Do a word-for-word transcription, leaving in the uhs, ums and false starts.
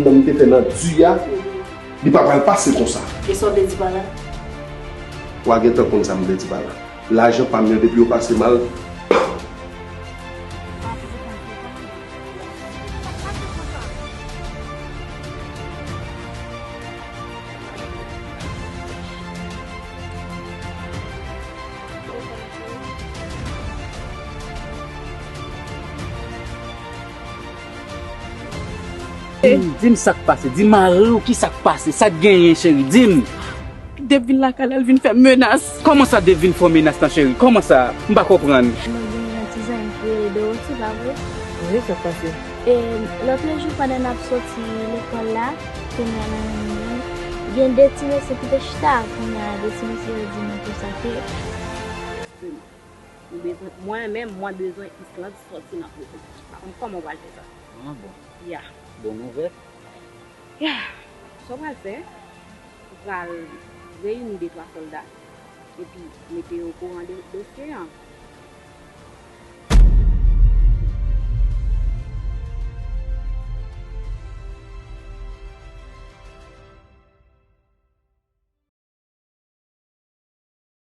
Jan m te fè nan di a, li pa pral pase konsa. E sa w te di pa la? W a gentan konn sa m vle di pa la. Lajan pa m yo, depi yo pase mal, Di m sa k pase, di mari w ki sa k pase, sa k genyen cheri, di m. Dev vin lakay la, l vin fè menas. Kòman sa Dev vin fè w menas lan cheri? Kòman sa? M pa konprann. Nou gen yon ti zanmi ki rele Dorothy, pa vre? Wi, sa k pase? E lòt jou pandan n ap soti lekòl la, kounye a nan yon moun, gen de ti mesye ki te chita, kounye a de ti mesye yo di nou konsa ke Nou bezwen, mwen menm, mwen bezwen Islande sòti nan prizon. M pa konn kòman w pral fè sa. Ah bon. Ya. Bon nouvèl. Ya. Sa w pral fè? Ou pral reyini de twa sòlda epi mete yo okouran de dosye an.